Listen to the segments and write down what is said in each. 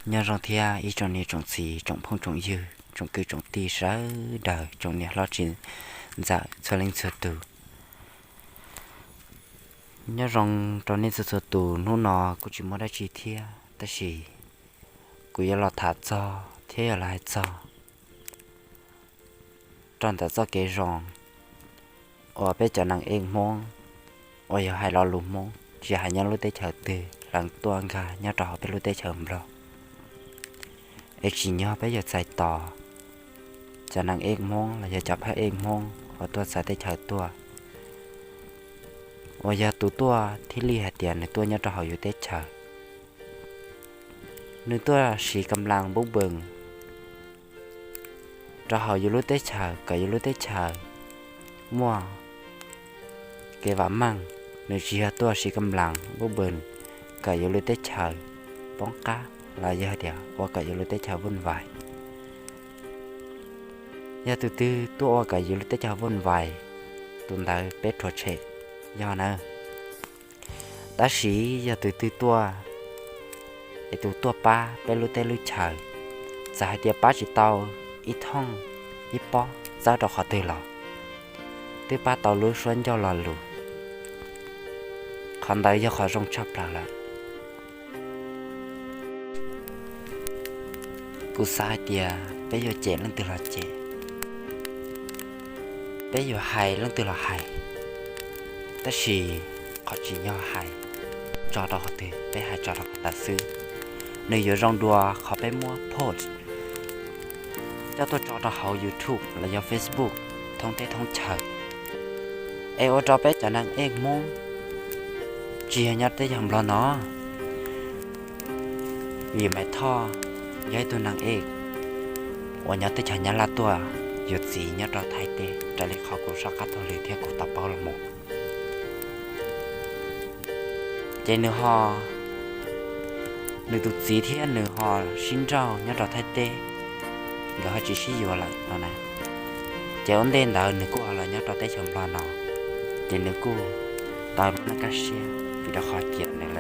Nyob zoo thiab ib tsoom niam tsoom txiv, tsoom phooj tsoom ywg, tsoom kwv tsoom tij sawv daws, tsoom niam hlob txiv ntxawm txhua leej txhua tus. Nyob zoo rau nej txhua txhua tus. Hnub no kuj tsis muaj dab tsi thiab, tab sis kuv yuav los tham txog thiab yuav los hais txog rau ntawm txoj kev zoo uas peb cov neeg ej Hmoob uas yog hais lo lus Hmoob, tsis hais nyob lub teb chaws twg, hleev tuaj nkag nyob rau hauv peb lub teb chaws Nplog, es tsim nyog peb yuav txais tos cov neeg ej Hmoob los yog cov pab ej Hmoob uas tuaj txawv teb chaws tuaj, uas yog tus tuaj thiaj li hais tias nws tuaj nyob rau hauv yus teb chaws, nws tuaj siv kam las npub npees rau hauv yus lub teb chaws kom yus lub teb chaws muaj kev vam meej. Nws tsis yog tuaj siv kam las npub npees kom yus lub teb chaws poob qab los yog tias ua kom yus lub teb chaws vuj vais. Yog tus twg tuaj ua kom yus lub teb chaws vuj vais, tus ntawd peb rhuav tshem yog nawb. Tab sis yog tus twg tuaj es tus tuaj pab peb lub teb lub chaws, txawm hais tias pab tsis tau ib thooj ib pob txawb rau qhov twg los twb pab tau lub suab ncauj lo lus, qhov ntawd yog qhov zoo tshaj plaws lawm. Kuv xav hais tias peb yuav cem leej twg los cem, peb yuav hais leej twg los hais, tab sis qhov tsim nyog hais tso rau qhov twg peb hais tso rau qhov ntawd xwb. Nws yuav zoo dua qhov peb muab post coj tuaj tso rau hauv YouTube los yog Facebook thoob teb thoob chaw, es ua rau peb cov neeg ej Hmoob tsis yog nyob teb chaws Nplog no. Vim Maiv Thoj yog ib tug neeg ej uas nyob teb chaws Nyab Laj tuaj yuav txiv nyob rau Thaib teb, raws li qhov kuv soj qab taug lw thiab kuv tau paub los mus. Ces nws ho, nws tus txiv thiab nws ho sib nrauj nyob rau Thaib teb, nkawd ho tsis sib yuav lawm no na. Ces ua ntej ntawd nws kuj ho los nyob rau teb chaws Nplog no, ces nws kuj tau lub neej kaj siab vim rau qhov tias nws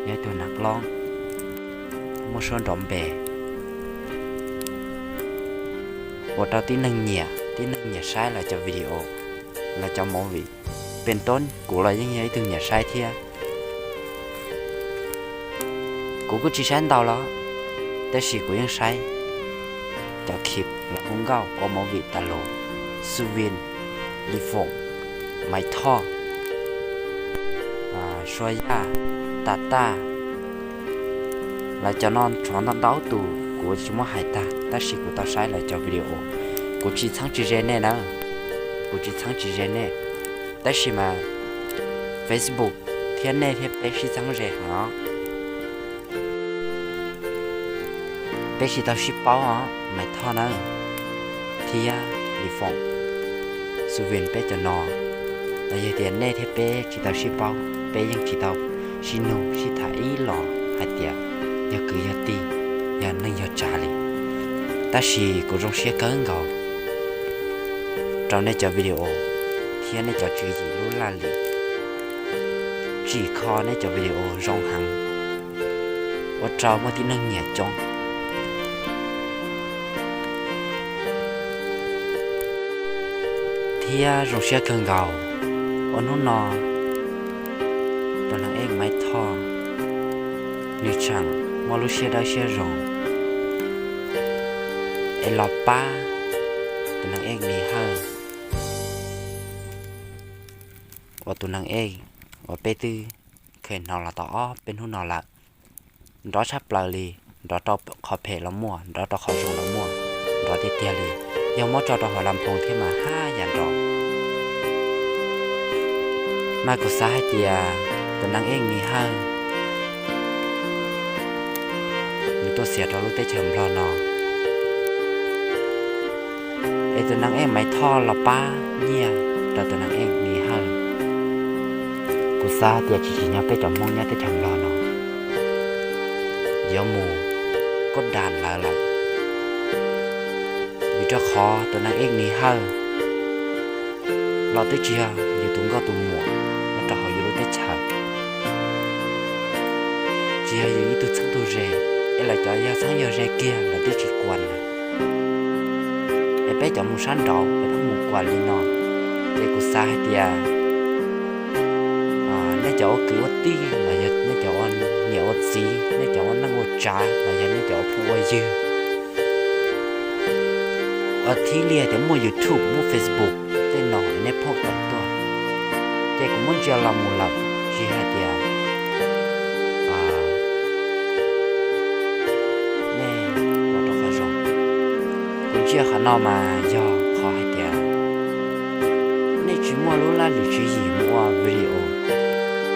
yog ib tug neeg loj, muaj suab nrov npe, ua rau tib neeg nyiam, tib neeg nyiam saib lawv cov video, lawv cov movie. Pem tod kuv los yeej yog ib tug nyiam saib thiab. Kuv kuj tsis saib ntau los, tab sis kuv yeej saib cov clip lawv hu nkauj ua movie tas los, Xu Vin, Lis Foom, Maiv Thoj, Sua Yaj, Tas Taj, lawv cov no tshuav ntau ntau tus kuv tsis muab hais tag, tab sis kuv tau saib lawv cov video. Kuv tsis txheeb tsis ze nej na, kuv tsis txheeb tsis ze nej, tab sis mas Facebook thiab nej thiab peb sib txheeb ze heev os. Peb tsis tau sib paub os Maiv Thoj na, thiab Lis Foom, Xu Vin, peb cov no los yog tias nej thiab peb tsis tau sib paub, peb yeej tsis tau sib nug sib tham ib los hais tias yog kwv yog tij, yog neej yog tsav li. Tab sis kuv zoo siab kawg nkaus rau nej cov video thiab nej cov tswv yim lub laj lim, tsim kho nej cov video zoo heev, ua rau muaj tib neeg nyiam coob. Thiab zoo siab kawg nkaus uas hnub no tus neeg ej Maiv Thoj nws tseem muaj lub siab dawb siab zoo es los pab tus neeg ej Lis Hawj, uas tus neeg ej uas peb twb kheev hnov los tau ob peb hnub no lawm. Nrov tshaj plaws li, nrov rau qhov phem los muaj, nrov rau qhov zoo los muaj, nrov tiag tiag li. Yog muab tso rau hauv las phoos thiab mas haj yam nrov. Mas kuv xav hais tias tus neeg ej Lis Hawj nws tuaj xiam rau lub teb chaws Nplog no, es tus neeg ej Maiv Thoj los pab nyiaj rau tus neeg ej Lis Hawj. Kuv xav hais tias tsis tsim nyog peb cov Hmoob nyob teb chaws Nplog no yuav mus koj das lawv lawm, vim rau qhov tus neeg ej Lis Hawj los twb tsis yog yus tus nkauj tus muam nyob rau hauv yus lub teb chaws, tsis yog yus ib tug txheeb tug ze, es lawv cov yog txheeb yog ze kiag lawv twb tsis kuas na. Es peb cov mus sab nraud es peb mus kuas li no. Ces kuv xav hais tias nej cov ua kwv ua tij los yog nej cov ua niam ua txiv, nej cov ua neej ua tsav los yog nej cov ua phooj ua ywg, ua thib liag tias muaj YouTube muaj Facebook tej no nej phob tawm tuaj. Ces kuv muab ntsia los mus lawm, tsis hais tias nej ua rau qhov zoo. Kuv ntsia qhov no mas yog qhov hais tias nej tsis muaj lub laj lim tswv yim mus ua video,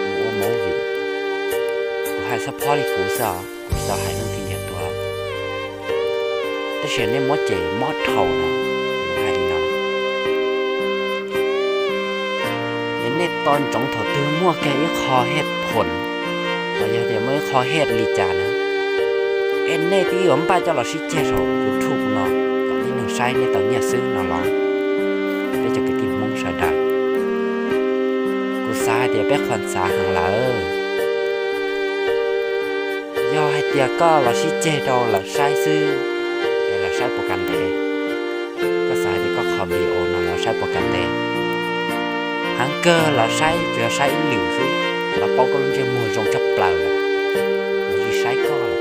mus ua movie. Kuv hais xab phob li kuv xwb os, kuv tsis tau hais leej twg ntiag tuag. Tab sis nej muab cem mob dhau no, kuv hais li no. Es nej to ntsoov thaum twg muaj kiag ib qho het phoom, los yog tias muaj ib qho het li cas na, es nej twb yuav npaj coj los sib ceg saum YouTube no kom tib neeg saib nej tau nyiaj xwb no los? Peb cov kwv tij Hmoob sawv daws, kuv xav hais tias peb qhov ntxav heev lawm. Yog hais tias koj los sib ceg rau lawv saib xwb, es lawv saib puas kas ntev? Koj xav hais tias koj qhov video no lawv saib puas kas ntev? Heev kawg lawv saib tsuas yog saib ib lwm xwb, lawv paub koj lub ntsej muag zoo tshaj plaws lawm, lawv tsis saib koj lawm.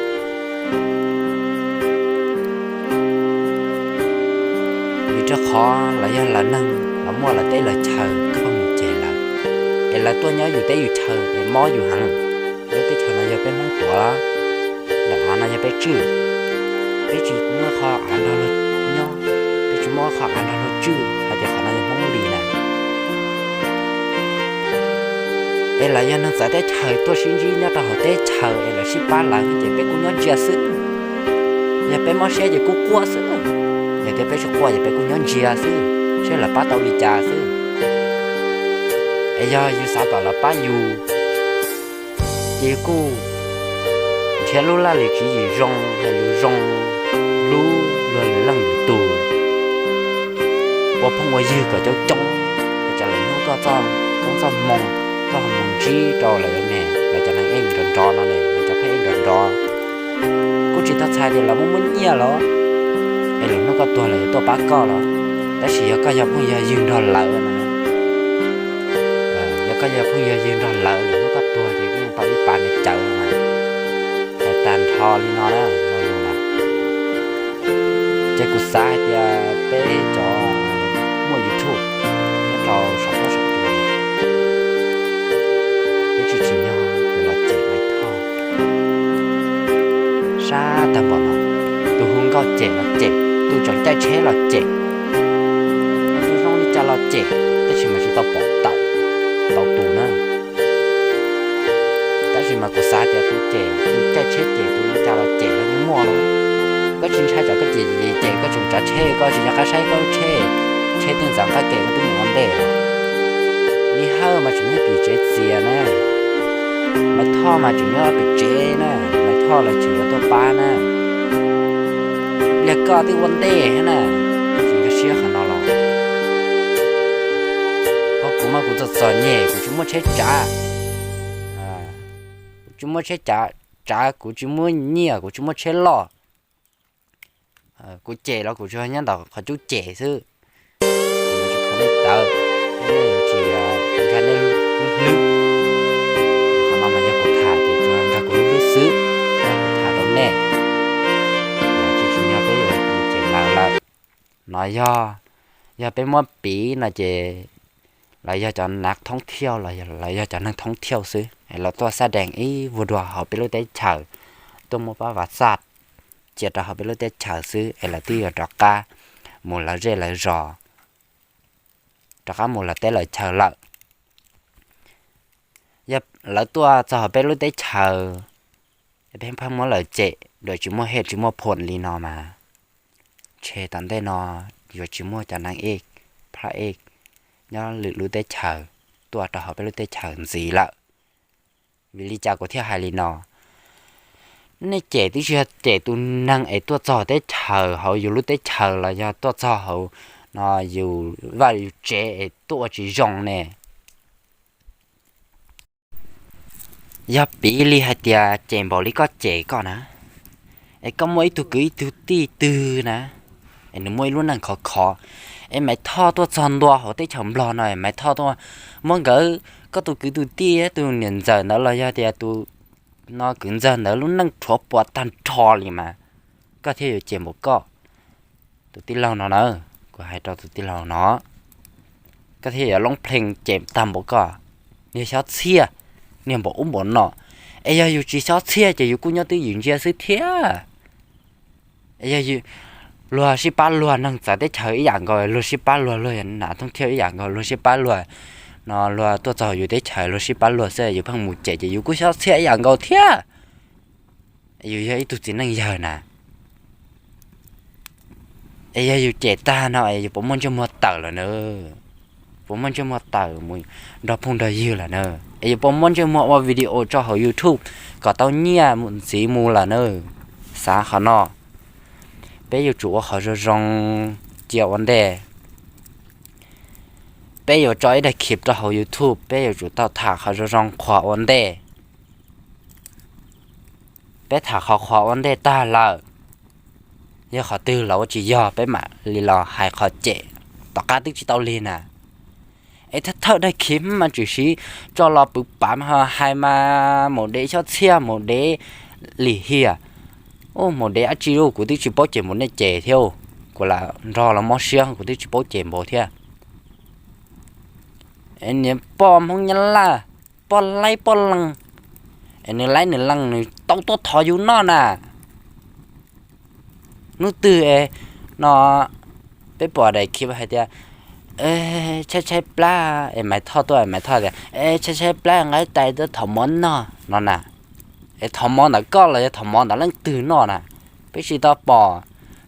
Vim rau qhov lawv yog lawv neeg, lawv muaj lawv teb lawv chaw koj mus cem lawv, es lawv tuaj nyob yus teb yus chaw es mob yus heev. Lub teb chaws no yog peb Hmoob tuav, daim av no yog peb tswj, peb tsis muaj qhov av nrog luag nyob, peb tsis muaj qhov av nrog luag tswj hais tias qhov no yog Hmoob li na. Es lawv yog neeg txawv teb chaws tuaj sib ntsib nyob rau hauv teb chaws es lawv sib pab lawv ces peb kuj nyob ntsia xwb. Yog peb mob siab ces kuj quaj xwb, yog tias peb tsis quaj ces peb kuj nyob ntsia xwb, seb lawv pab tau li cas xwb. Es yog yus xav kom lawv pab yus, ces kuj nrhiav lub laj lim tswv yim zoo, hais lus zoo, hlub luag lwm leej lwm tus, ua phooj ua ywg kom coob coob, es tsam lwm hnub koj txoj koob txoj moo, koj ho mus ntsib rau lawv ne, lawv cov neeg ej nrov nrov no ne, lawv cov phab ej nrov nrov, kuj tsis tau txhais tias lawv muaj muaj nyiaj los, es lwm hnub koj tuag lawv yuav tuaj pab koj los. Tab sis yog koj yog phooj yog ywg nrog lawv na, yog koj yog phooj yog ywg nrog lawv, lwm hnub koj tuag ces koj yeej tau ib pas me cawv mas. Hais tag nrho li no na, lo lus na. Ces kuv xav hais tias peb cov muaj YouTube nyob rau saum huab saum cua, peb tsis tsim nyog tus los cem Maiv Thoj. Sab tag npaum no, tus hu nkauj cem los cem, tus tseem caij tsheb los cem, tus zoo li cas los cem, tab sis mas tsis tau pom tawm tau tus na. Tab sis mas kuv xav tias tus cem, tus caij tsheb cem, tus li cas los cem los yeej muaj los. Koj tsis ntshai tsam koj cem cem cem koj tseem tsav tsheb, koj tsis nco qab saib koj lub tsheb, tsheb twb ntxeev qab ke koj twb mus ua ntej los. Li Hawj mas tseem nyob pem tsev txias na, Maiv Thoj mas tseem nyob pem tsev na, Maiv Thoj lawv tseem yuav tuaj pab na. Pliag koj twb ua ntej thiab na, tsis nkag siab qhov no los. Ho kuv mas kuv txom txom nyem, kuv tsis muaj tsheb tsav, kuv tsis muaj tsheb tsav, kuv tsis muaj nyiaj, kuv tsis muaj tsheb loj. Kuv cem los kuv tsuas nyob ntawm qhov cub cem xwb. Kuv tsis khuv nej tawv, nej yuav tsis nkag nej lub hlwb. Qhov no mas yog kuv tham ces tsuas nkag kuv lub hlwb xwb, kuv tham rau nej. Tsis tsim nyog peb yuav mus cem lawv lawm. No yog, yog peb muab piv no ces lawv yog cov nav thoob thiauj los lawv yog cov neeg thoob thiauj xwb es lawv tuaj xab dees ib vuag dua hauv peb lub teb chaws, tuaj muab pab vav xaj cia rau hauv peb lub teb chaws xwb es lawv twb yuav rov qab mus lawv zej lawv zos, rov qab mus lawv teb lawv chaw lawm. Yog lawv tuaj txog hauv peb lub teb chaws, peb pheej muab lawv cem, dua tsis muaj hej tsis muaj phoom li no mas, ntshe tom ntej no yuav tsis muaj cov neeg ej, phab ej nyob lwm lub teb chaws tuaj rau hauv peb lub teb chaws ntxiv lawm. Vim li cas kuv thiaj hais li no? Nej cem twb tsis yog cem tus neeg es tuaj txog teb chaws hauv yus lub teb chaws los yog tuaj txog hauv no yus vaj yus tsev es tuaj ua tsis zoo ne. Yog piv li hais tias cem npaum li koj cem koj na, Es koj muaj ib tug kwv ib tug tij twg na, es nws muaj ib lub neej khov khov, es Maiv Thoj tuaj txog ntua hauv teb chaws Nplog no, Maiv Thoj tuaj muab nkawd, koj tus kwv tus tij tus niam ntxawm ntawd los yog tias tus no kwv ntxawg ntawd lub neej rhuav puas tag nrho li mas, koj thiaj yuav cem npaum koj. Tus tij laug no na, kuv hais rau tus tij laug no, koj thiaj yuav loob plees cem tag npaum koj, niag xyob txhiaj, niag npaum ub npaum no. Es yog yus tsis xyob txhiaj ces yus kuj nyob twj ywm ntsia xwb thiab. Yog luag sib pab luag, neeg txawv teb chaws ib yam nkaus luag sib pab luag, luag yog nas thooj thiaj ib yam nkaus luag sib pab luag, no luag tuaj txog yus teb chaws luag sib pab luag xwb yus pheej mus cem ces yus kuj xyob txhiaj ib yam nkaus thiab. Yus yog ib tug txiv neej yawg na, es yog yus cem tag no es yus puas muaj ntsej muag tawm lawm na? Puas muaj ntsej muag tawm mus nrog phooj nrog ywg lawm na? Es yus puas muaj ntsej muag ua video tso hauv YouTube kom tau nyiaj ntxiv mus lawm na? Xav qhov no, peb yuav tsum ua qhov zoo zoo cia ua ntej. Peb yuav tso ib daim clip rau hauv YouTube, peb yuav tsum tau tham qhov zoo zoo qhuas ua ntej. Peb tham qhov qhuas ua ntej tag lawm, yog qhov twg los ua tsis yog peb mam li los hais qhov cem. Tom qab twb tsis tau lig na, es thawj thawj daim clip mas tshwm sim tso los pwv pav mas hais mas maum dev xyob txhiaj maum dev lim hiam. Maum dev dab tsi, kuv twb tsis paub cem npaum nej cem thiab, kuv lam nrog los mob siab kuv twb tsis paub cem npaum thiab. Niag poj Hmoob Nyab Laj, poj laib poj leeg, es nws laib nws leej nws tau tuaj thov yus noj na. Hnub twg no peb pom daim clip hais tias tshaib tshaib plab es Maiv Thoj tuaj, Maiv Thoj tias tshaib tshaib plab nqa tais tuaj thov mov noj no na. Es thov mov ntawm koj los yog thov mov ntawm leej twg noj na? Peb tsis tau pom,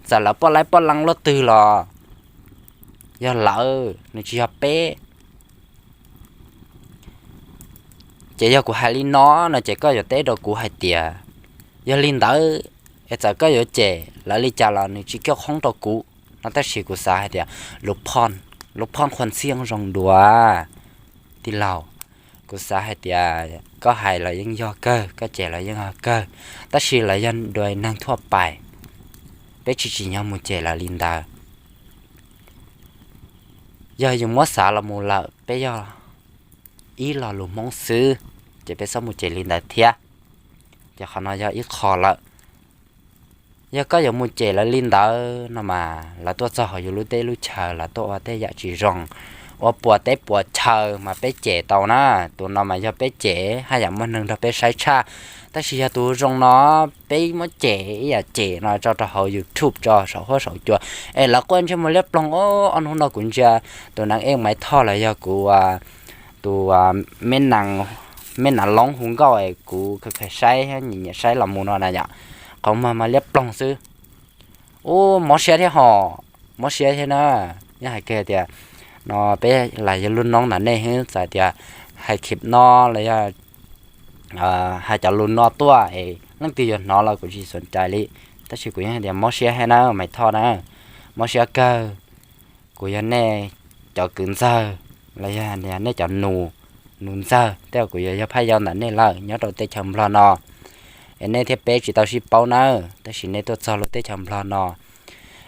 txawm lawv poj laib poj leej luaj twg los yog lawv, nws tsis yog peb. Ces yog kuv hais li no no ces koj yuav teb rau kuv hais tias, yog li ntawd es txawm koj yuav cem lawv li cas los nws tsis koj qhoob rau kuv no, tab sis kuv xav hais tias lub phoj, lub phoj khuas ntxhiab zoo dua, tij laug. Kuv xav hais tias koj hais los yeej yog kawg, koj cem los yeej yog kawg, tab sis los yog dua neeg thuaj pais, peb tsis tsim nyog mus cem lawv li ntawd. Yog yus muab xav los mus lawm peb yog ib lo lus Hmoob xwb, ces peb txhob mus cem li ntawd thiab. Ces qhov no yog ib qho lawm. Yog koj yuav mus cem lawv li ntawd no mas lawv tuaj txog hauv yus lub teb lub chaw, lawv tuaj ua tej yam tsis zoo, ua puas teb puas chaw mas peb cem tau na. Tus no mas yog peb cem haj yam muaj neeg nrog peb saib tshaj, tab sis yog tus zoo no peb muab cem ib yam cem no tso rau hauv YouTube tso saum huab saum cua, es lawv quaj ntsej muag liab ploog. Ob hnub no kuv ntsia tus neeg ej Maiv Thoj los yog kuv tus me nas loob hu nkauj es kuv khaws khaws saib nyiam nyiam saib los mus no na yom, qhov muag mas liab ploog xwb. Ub, mob siab thiab hos, mob siab thiab na. Nyob hais kiag tias no peb lam yog lub noob ntawm nej xwb, txawm tias hais khib no los yog hais cov lus no tuaj es leej twg yuav hnov los kuv tsis xav cai li. Tab sis kuv yeej hais tias mob siab thiab na Maiv Thoj na, mob siab kawg. Kuv yog nej cov kwv ntxawg los yog nej cov nus, nus ntxawg, tej kuv yuav yog phaj yau ntawm nej lawm nyob rau teb chaws Nplog no. Es nej thiab peb tsis tau sib paub nawb, tab sis nej tuaj txog lub teb chaws Nplog no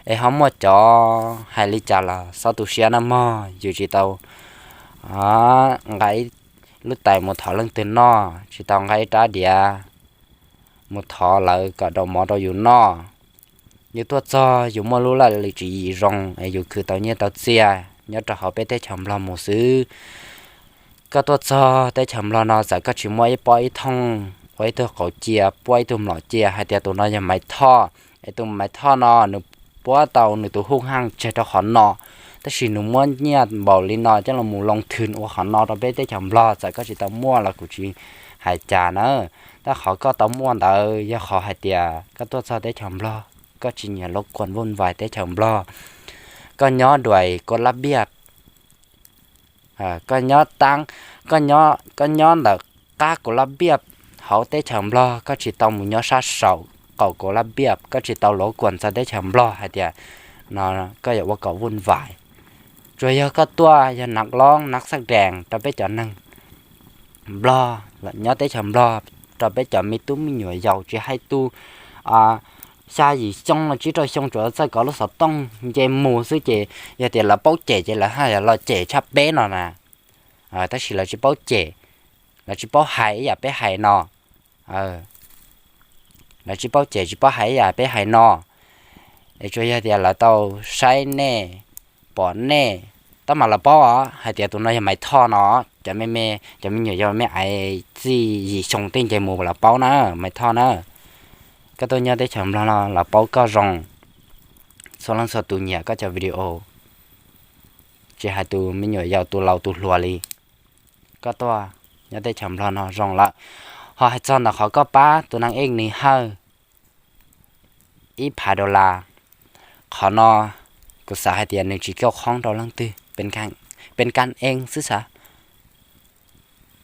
es ho muaj cov hais li cas los xob tu siab na mog. Yus tsis tau nqa ib lub tais mus thov leej twg noj, tsis tau nqa ib rab diav mus thov lawv kom rau mov rau yus noj. Yus tuaj txog yus muaj lub laj lim tswv yim zoo es yus khwv tau nyiaj tau txiaj nyob rau hauv peb teb chaws Nplog mus xwb. Koj tuaj txog teb chaws Nplog no txawm koj tsis muaj ib pob ib thooj ua ib tug qauv cia, puab ib tug mlom cia hais tias tus no yog Maiv Thoj, es tus Maiv Thoj no nws puab tau nws tus hooj haj tseg rau qhov no, tab sis nws muab nyiaj npaum li no coj los mus loo thwm ua qhov no rau peb teb chaws Nplog, txawm koj tsis tau muaj los kuv tsis hais cas na. Tab qhov koj tau muaj ntawd yog qhov hais tias koj tuaj txog teb chaws Nplog, koj tsis nyiam lub kuas vuj vais teb chaws Nplog, koj nyob duais kua lab npiaj, koj nyob taab, koj nyob ntawm qab kua lab npiaj hauv teb chaws Nplog, koj tsis tau mus nyob sab saum qaum kua lab npiaj, koj tsis tau luv kuas txog teb chaws Nplog hais tias no koj yuav ua kom vuj vais. Tsuas yog koj tuaj yog nav loob nav xaj dees rau peb cov neeg Nplog nyob teb chaws Nplog, rau peb cov me tub me nyuam yaus tsis hais tus, xya yim xyoo los tsib rau xyoo tsuas txawj kov lub xov tooj nce mus xwb ces yog tias lawv paub cem ces lawv haj yam los cem tshaj peb no na. Tab sis lawv tsis paub cem, lawv tsis paub hais ib yam peb hais no. Lawv tsis paub cem tsis paub hais ib yam peb hais no. Es tsuas yog tias lawv tau saib nej, pom nej, tab mas lawv paub os hais tias tus no yog Maiv Thoj no. Cov me me, cov me nyuam yaus me aiv txij yim xyoo tej nce mus lawv paub na, Maiv Thoj na. Koj tuaj nyob teb chaws Nplog no lawv paub koj zoo, txhua leej txhua tus nyiam koj cov video, tsis hais tus me nyuam yaus tus laus tus hluas li. Koj tuaj nyob teb chaws Nplog no zoo lawm. Ho hais txog ntawm qhov koj pab tus neeg eej Ni Hawj ib phav dollar, qhov no kuv xav hais tias nws tsis kauj qhoob rau leej twg, pes kas eej xwb xav.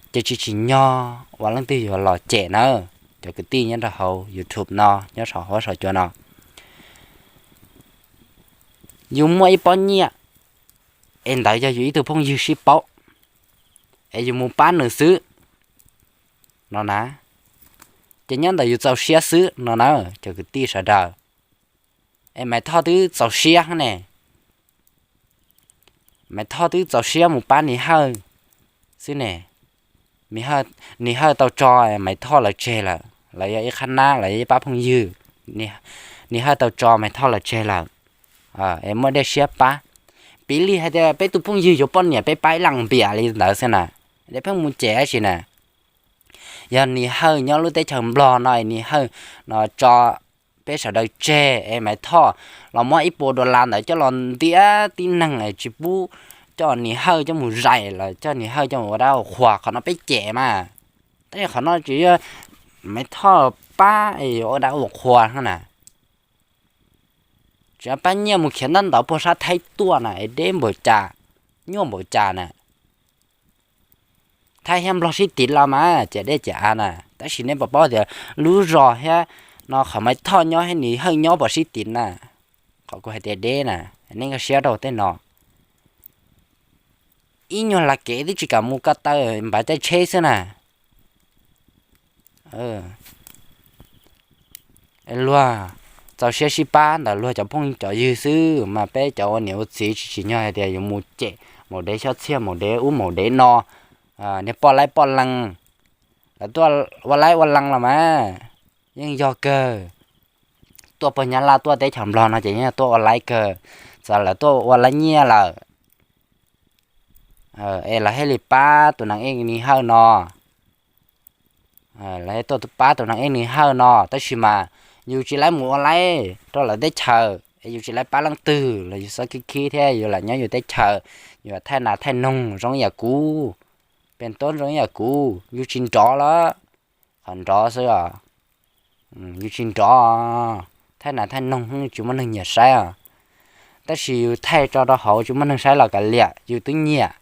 Ces tsis tsim nyog uas leej twg yuav los cem nawb, cov kwv tij nyob rau hauv YouTube no nyob saum huab saum cua no. Yus muaj ib pob nyiaj es ntawd yog yus ib tug phooj ywg sib paub, es yus mus pab nws xwb no na, ces nyob ntawm yus txaus siab xwb no na, cov kwv tij sawv daws. Es Maiv Thoj twb txaus siab ne, Maiv Thoj twb txaus siab mus pab Ni Hawj xwb ne. Ni Hawj tau tso Maiv Thoj lawv tseg lawm, lawv yog ib qhab nab, lawv yog ib pab phooj ywg. Ni Hawj tau tso Maiv Thoj lawv tseg lawm, es muaj dej siab pab. Piv li hais tias peb tus phooj ywg yuav poj niam peb pab ib leej npias li ntawd xwb na, es pheej mus cem dab tsi na. Yog Ni Hawj nyob lub teb chaws Nplog no es Ni Hawj no tso peb sawv daws tseg es Maiv Thoj los muab ib puas dollar ntawd coj los ntiab tib neeg es tsis pub coj Ni Hawj coj mus zais los coj Ni Hawj coj mus ua dab ua qhuas, qhov no peb cem mas. Tab sis qhov no tsis yog Maiv Thoj pab es yuav ua dab ua qhuas no na. Tsis pab nyiaj mus khiav ntab ntawv puag sab Thaib tuaj na es deb npaum cas, nyuaj npaum cas na. Thaib thiab Nplog sib tim los mas cem dej cem av na, tab sis nej puas paub tias lub zos thiab no qhov Maiv Thoj nyob thiab Ni Hawj nyob puas sib tim na? Qhov kuv hais tias deb na, nej nkag siab rau tej no. Ib nyuag lag kev twb tsis kam mus ko taw npav caij tsheb xwb na. Luag txaus siab sib pab ntawm luag cov phooj cov ywg xwb mas peb cov ua niam ua txiv tsis tsim nyog hais tias yuav mus cem maum dev xyob txhiaj maum dev ub maum dev no. Niag poj laib poj leej, lawv tuaj ua laib ua leej los mas yeej yog kawg. Tuaj pog Nyab Laj tuaj teb chaws Nplog no ces yeej tuaj ua laib kawg, txawm lawv tuaj ua laib nyiaj lawm es lawv thiaj li pab tus neeg eej Ni Hawj no. Lawv tuaj pab tus neeg eej Ni Hawj no tab sis mas yus tsis laib mus ua laib rau lawv teb chaws es yus tsis laib pab leej twg los yus xob khib khib thiab yus lam nyob yus teb chaws, yus thaij nas thaij noog zoo ib yam kuv, pes tub zoo ib yam kuv, yus tsis nrov los qhov nrov xwb os. Yus tsis nrov, thaij nas thaij noog tsis muaj neeg nyiam saib os. Tab sis yus thaij tso rau hauv tsis muaj neeg saib los kav liam, yus twb nyiam,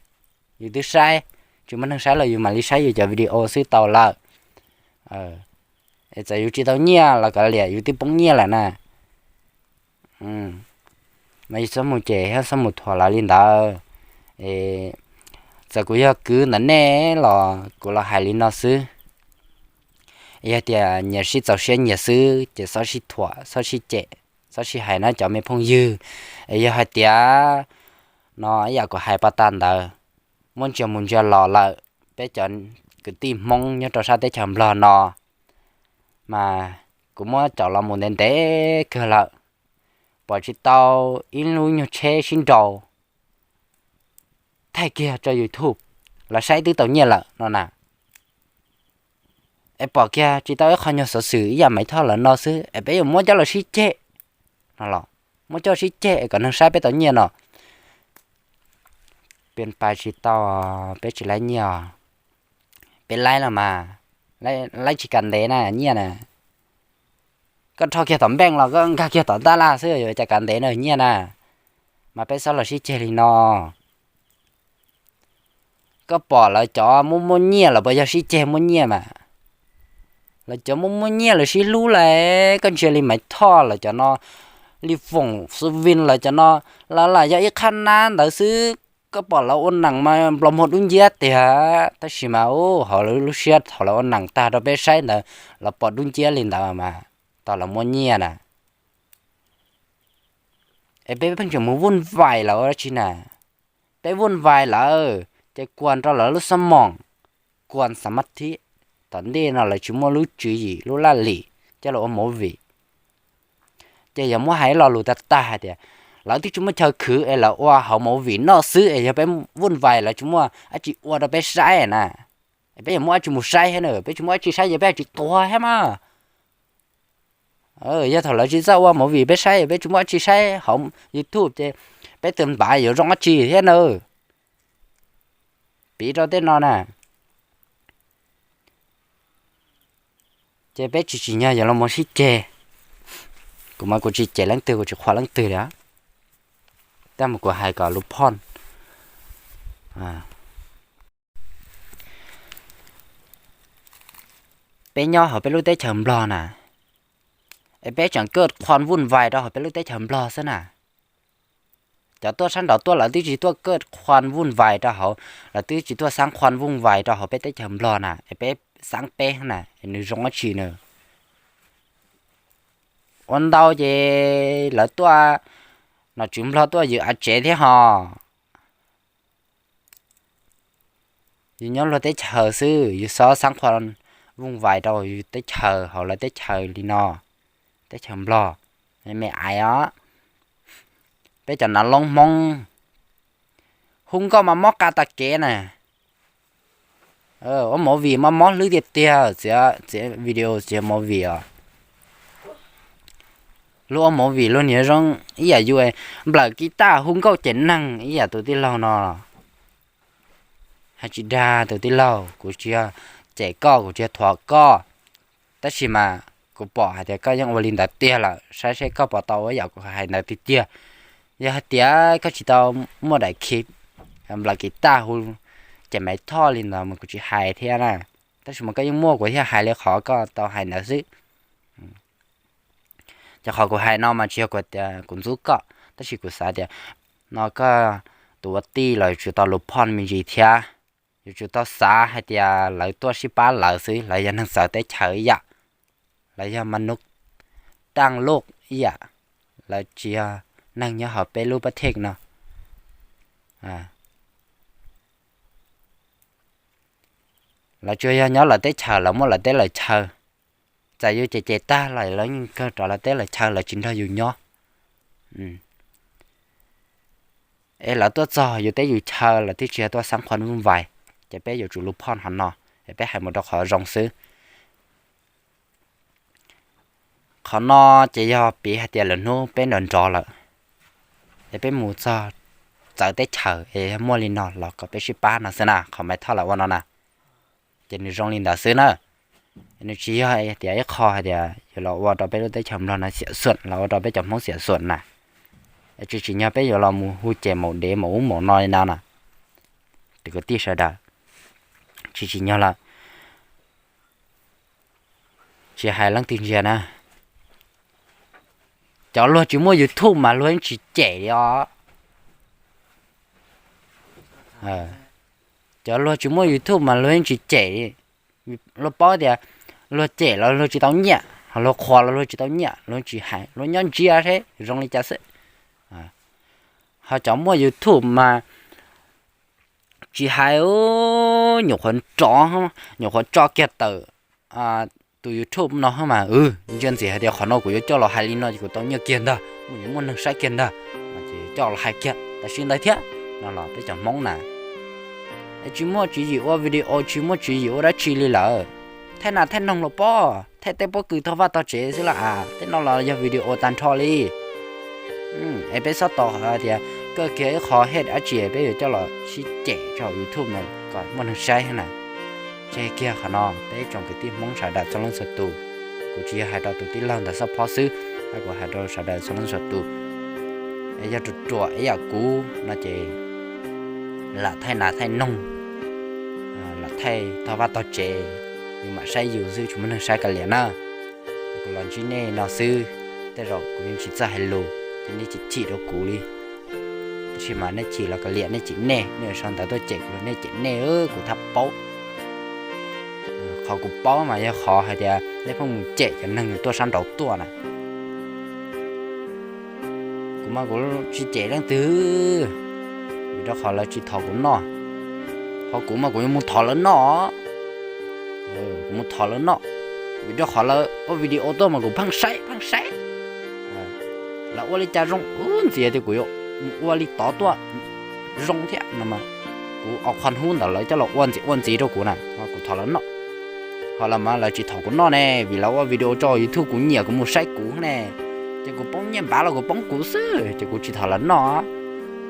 yus twb saib, tsis muaj neeg saib los yus mam li saib yus cov video xwb tau lawm. Es txawm yus tsis tau nyiaj los kav liam, yus twb poob nyiaj lawm na. Mas yus txhob mus cem thiab txhob mus thuam lawv li ntawd. Txawm kuv yog kwv ntawm nej los kuv los hais li no xwb. Yog tias nyias sib txaus siab nyias xwb ces txhob sib thuam, txhob sib cem, txhob sib hais na cov me phooj ywg. Es yog hais tias no ib yam kuv hais pab tag ntawd, muab ntsia mus ntsia los lawm, peb cov kwv tij Hmoob nyob rau sab teb chaws Nplog no mas kuv muab cov los mus ntev ntev kawg lawm, pom tsis tau ib lub nyuag tsheb sib nraus thaij kiag rau YouTube los saib twb tau nyiaj lawm no na. Es pom kiag tsis tau ib qho nyuag xov xwm ib yam Maiv Thoj lawv no xwb es peb yuav muab coj los sib ceg no los, muab coj sib ceg es kom neeg saib peb tau nyiaj no. Peb pab tsis tau, peb tsis laib nyiaj os. Peb laib los mas, laib tsis kam ntev na nyiaj na. Koj rho kiag tom npeej los koj nkag kiag tom ntaj laj xwb yuav cas kam ntev na nyiaj na. Mas peb txhob los sib ceg li no. Koj pom lawv cov muaj muaj nyiaj lawm puas yog sib ceg muaj nyiaj mas? Lawv cov muaj muaj nyiaj lawv sib hlub lawm, koj ntsia li Maiv Thoj lawv cov no, li Foom Xu Vin lawv cov no, lawv lam yog ib qhab nab ntawd xwb. Koj pom lawv ua neeg mas nplua muag dub nciab tiag, tab sis mas hauv lawv lub siab thaum lawv ua neeg tag rau peb saib ntawd, lawv pom dub nciab li ntawd mas, tau lawv muaj nyiaj na. Es peb pheej tseem mus vuj vais lawv ua dab tsi na? Peb vuj vais lawv ces kuas rau lawv lub xab moos, kuas xa mab thib. Tom ntej no lawv tsis muaj lub tswv yim lub laj lim coj los ua movie. Ces yog muab hais lo lus tag tag hais tias lawv twb tsis muaj chaw khwv es lawv ua hauv movie noj xwb, es yog peb vuj vais lawv tsis muaj dab tsi ua rau peb saib na. Peb yuav muaj dab tsi mus saib thiab na? Peb tsis muaj dab tsi saib ces peb tsis tuag thiab mas. Yog thaum lawv tsis txawj ua movie peb saib, peb tsis muaj dab tsi saib hauv YouTube ces peb tus npav yuav zoo dab tsi thiab na? Piv rau tej no na. Ces peb tsis tsim nyog yuav los mus sib ceg. Kuv mas kuv tsis cem leej twg, kuv tsis qhuas leej twg li. Tab mas kuv hais kom lus phoj. Peb nyob hauv peb lub teb chaws Nplog na, es peb tseem kaj qhuas vuj vais rau hauv peb lub teb chaws Nplog xwb na. Cov tuaj sab nraud tuaj lawv twb tsis tuaj kaj qhuas vuj vais rau hauv, lawv twb tsis tuaj xaab qhuas vuj vais rau hauv peb teb chaws Nplog na, es peb xaab peb na, es nws zoo dab tsi na? Ua ntau ces lawv tuaj, nom tswv Nplog tuaj ywm av tsev thiab ho. Yus nyob luag teb chaws xwb, yus xob xaab qhuas vuj vais rau yus teb chaws hauv lawv teb chaws li no, teb chaws Nplog, me ais os. Peb cov nav loob Hmoob hu nkauj mas mob qa tag kev na. Ua movie mas mob hlwb tiag tiag, txiav video txiav movie os. Luag ua movie luag niag zoo ib yam yus nplawm kiv taj hu nkauj cem neeg ib yam tus tij laug no. Hais tsis dag tus tij laug, kuv tsis yog cem koj, kuv tsis yog thuam koj, tab sis mas kuv pom hais tias koj yeej ua li ntawd tiag lawm, saib seb koj puas tau ua yam kuv hais ntawd tiag tiag. Yog hais tias koj tsis tau muaj daim khi nplawm kiv taj hu cem Maiv Thoj li ntawd mas kuv tsis hais thiab na. Tab sis mas koj yeej muaj kuv thiaj hais li qhov koj tau hais ntawd xwb. Ces qhov kuv hais no mas tsis yog kuv ntxub koj, tab sis kuv xav tias no koj tus ua tij los yuav tsum tau lus phoj me ntsis thiab. Yuav tsum tau xav hais tias lawv tuaj sib pab lawv xwb, lawv yog neeg txawv teb chaws ib yam, lawv yog ma nub taaj luj ib yam, lawv tsis yog neeg nyob hauv peb lub pab thej no. Lawv tsuas yog nyob lawv teb chaws, lawv muaj lawv teb lawv chaw. Txawm yus cem cem tag los lawv yeej kawg rov lawv teb lawv chaw, lawv tsis nrog yus nyob. Es lawv tuaj txog yus teb yus chaw lawv twb tsis yog tuaj xab qhuas vuj vais, ces peb yuav tsum lus phoj hov no, es peb hais mus rau qhov zoo xwb. Qhov no ces yog piv hais tias lwm hnub peb nrov nrov lawm, es peb mus txog txawv teb chaws es yog muaj li no los kom peb sib pab no xwb na, qhov Maiv Thoj lawv ua no na. Ces nws zoo li ntawd xwb na. Nws tsis yog tias ib qho hais tias yuav los ua rau peb lub teb chaws Nplog no xiam xuam, los ua rau peb cov Hmoob xiam xuam na. Es tsis tsim nyog peb yuav los mus hu cem maum dev maum ub maum no li no na. Tus kwv tij sawv daws, tsis tsim nyog lawm. Tsis hais leej twg ntsia na. Cov luag tsis muaj YouTube mas luag yeej tsis cem li os. Cov luag tsis muaj YouTube mas luag yeej tsis cem li. Luag paub tias luag cem los luag tsis tau nyiaj, ho luag qhuas los luag tsis tau nyiaj, luag tsis hais, luag nyob ntsia seb zoo li cas xwb. Ho cov muaj YouTube mas tsis hais, nyuam qhuav rov, nyuam qhuav tso kiag tawm tus YouTube no mas ntsia ntxim hais tias qhov no kuv yuav coj los hais li no ces kuv tau nyiaj kiag ntag, kuv yuav muaj neeg saib kiag ntag, ces coj los hais kiag tam sim ntawd thiab no los peb cov Hmoob na. Es tsis muaj tswv yim ua video, tsis muaj tswv yim ua dab tsi li lawm. Thaij nas thaij noog los pob, thaij tej pob kws tog vaj tog tsev xwb los as, tej no los yog video tag nrho li. Es peb xob tos tias kawg kiag ib qho hej dab tsi peb yuav coj los sib cem tso YouTube no kom muaj neeg saib thiab na. Tseg kiag qhov no peb tsoom kwv tij Hmoob sawv daws txhua leej txhua tus, kuv tsis yog hais rau tus tij laug ntawm Xab Phob xwb, kuv hais rau sawv daws txhua leej txhua tus. Es yog ruam ruam ib yam kuv no ces lam thaij nas thaij noog, lam thaij tog vaj tog tsev, yus mam saib yus xwb tsis muaj neeg saib kav liam na. Kuv los ntsib nej no xwb, tej zaum kuv yeej tsis txawj hais lus ces nej tsis chim rau kuv li. Tab sis mas nej chim los kav liam, nej chim nej, nej yuav sau ntawv tuaj cem kuv los nej cem nej, kuv thab paub. Qhov kuv paub mas yog qhov hais tias nej pheej mus cem cov neeg tuaj sab nraud tuaj na. Kuv mas kuv tsis cem leej twg, vim rau qhov lawv tsis thov kuv noj, ho kuv mas kuv yuav mus thov lawv noj. Kuv mus thov lawv noj, vim rau qhov lawv ua video tuaj mas kuv pheej saib pheej saib. Lawv ua li cas zoo ub ntxiv tias kuv yuav mus ua li tod tuaj zoo thiab no mas, kuv au qhov hnub ntawd lawv coj los ua ntxiv ua ntxiv rau kuv na, kuv thov lawv noj. Ho lawv mas lawv tsis thov kuv noj ne, vim lawv ua video tso YouTube kuv nyiam kuv mus saib kuv ne, ces kuv poob nyiaj npav los kuv poob kuv xwb, ces kuv tsis thov lawv noj.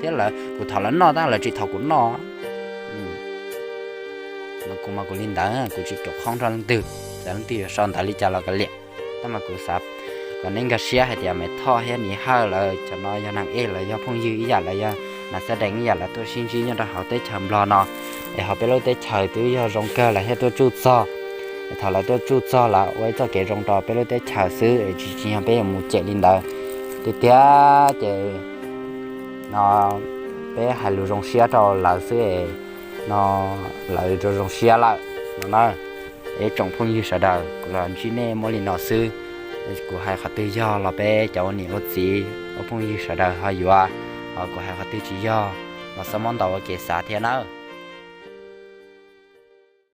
Thiab lawv, kuv thov lawv noj tab lawv tsis thov kuv noj. Mas kuv mas kuv li ntawd, kuv tsis kam qhoob rau leej twg, txawm leej twg yuav sau ntawv li cas los kav liam. Tab mas kuv xav kom nej nkag siab hais tias Maiv Thoj thiab Niv Hawj lawv cov no yog neeg ej, lawv yog phooj ywg ib yam, lawv yog nas xab dees ib yam, lawv tuaj sib ntsib nyob rau hauv teb chaws Nplog no, es ho peb lub teb chaws twb yog zoo kawg lawv thiaj tuaj tsuj txog. Es thaum lawv tuaj tsuj txog lawv ua ib txoj kev zoo rau peb lub teb chaws xwb, es tsis, tsis yog peb yuav mus cem li ntawd. Tiag tiag ces no peb hais lus zoo siab rau lawv xwb es no lawv zoo zoo siab lawm no na. Es tsoom phooj ywg sawv daws, kuv los ntsib nej muaj li no xwb. Kuv hais qhov twg yog los peb cov ua niam ua txiv ua phooj ywg sawv daws ho yuav, ho kuv hais qhov twg tsis yog los xob muab ntaus ua kev xav thiab nawb.